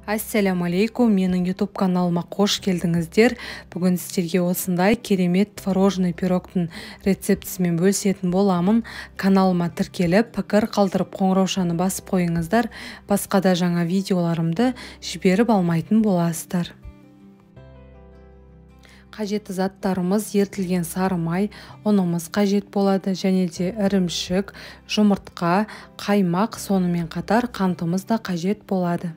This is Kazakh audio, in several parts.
Ассаляму алейкум, менің YouTube каналыма қош келдіңіздер. Бүгін сіздерге осындай керемет творожный пирогтың рецептісімен бөлісетін боламын. Каналыма тіркеліп, пікір қалдырып, қоңыраушаны басып қойыңыздар. Басқа да жаңа видеоларымды жіберіп алмайтын боласыздар. Қажетті заттарымыз: ерітілген сары май, ұнымыз қажет болады, және де ірімшік, жұмыртқа, қаймақ, сонымен қатар қантымыз да қажет болады.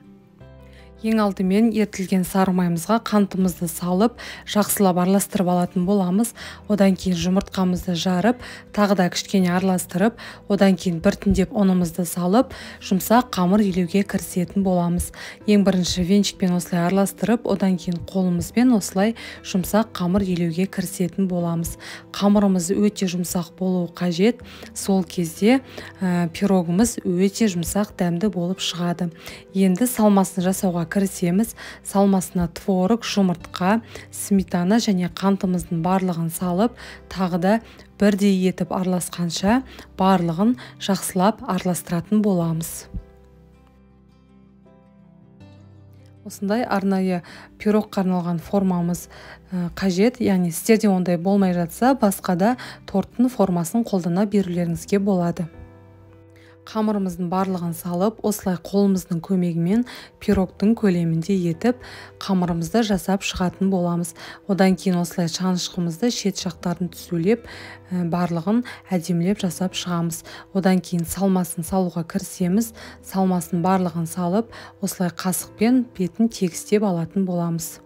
Ең алдымен ерітілген сары майымызға қантымызды салып, жақсылап араластырып алатын боламыз. Одан кейін жұмыртқамызды жарып, тағы да кішкене араластырып, одан кейін біртіндеп ұнымызды салып, жұмсақ қамыр илеуге кірісетін боламыз. Ең бірінші венчикпен осылай араластырып, одан кейін қолымызбен осылай жұмсақ қамыр илеуге кірісетін боламыз. Қамырымыз өте жұмсақ болуы қажет. Сол кезде пирогымыз өте жұмсақ, дәмді болып шығады. Енді салмасын жасауға кірісеміз. Салмасына творог, жұмыртқа, сметана және қантымыздың барлығын салып, тағы да бірдей етіп араласқанша барлығын жақсылап араластыратын боламыз. Осындай арнайы пирогқа арналған формамыз қажет, яғни сіздерде ондай болмай жатса, басқа да торттың формасын қолдана берулеріңізге болады. Қамырымыздың барлығын салып, осылай қолымыздың көмегімен пирогтың көлемінде етіп, қамырымызды жасап шығатын боламыз. Одан кейін осылай шанышқымызды шет жақтарын түзулеп, барлығын әдемілеп жасап шығамыз. Одан кейін салмасын салуға кірісеміз. Салмасын барлығын салып, осылай қасықпен бетін тегістеп алатын боламыз.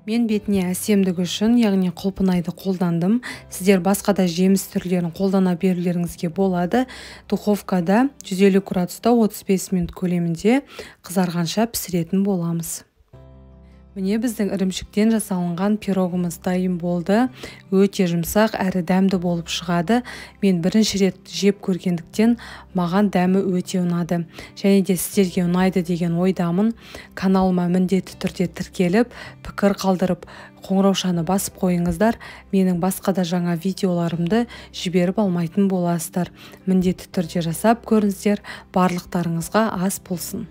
Мен бетіне әсемдік үшін, яғни құлпынайды қолдандым. Сіздер басқа да жеміс түрлерін қолдана берулеріңізге болады. Духовкада 150 градуста 35 минут көлемінде қызарғанша пісіретін боламыз. Міне, біздің ірімшіктен жасалынған пирогымыз дайын болды. Өте жұмсақ әрі дәмді болып шығады. Мен бірінші рет жеп көргендіктен маған дәмі өте ұнады. Және де сіздерге ұнайды деген ойдамын. Каналыма міндетті түрде тіркеліп, пікір қалдырып, қоңыраушаны басып қойыңыздар. Менің басқа да жаңа видеоларымды жіберіп алмайтын боласыздар. Міндетті түрде жасап көріңіздер. Барлықтарыңызға ас болсын.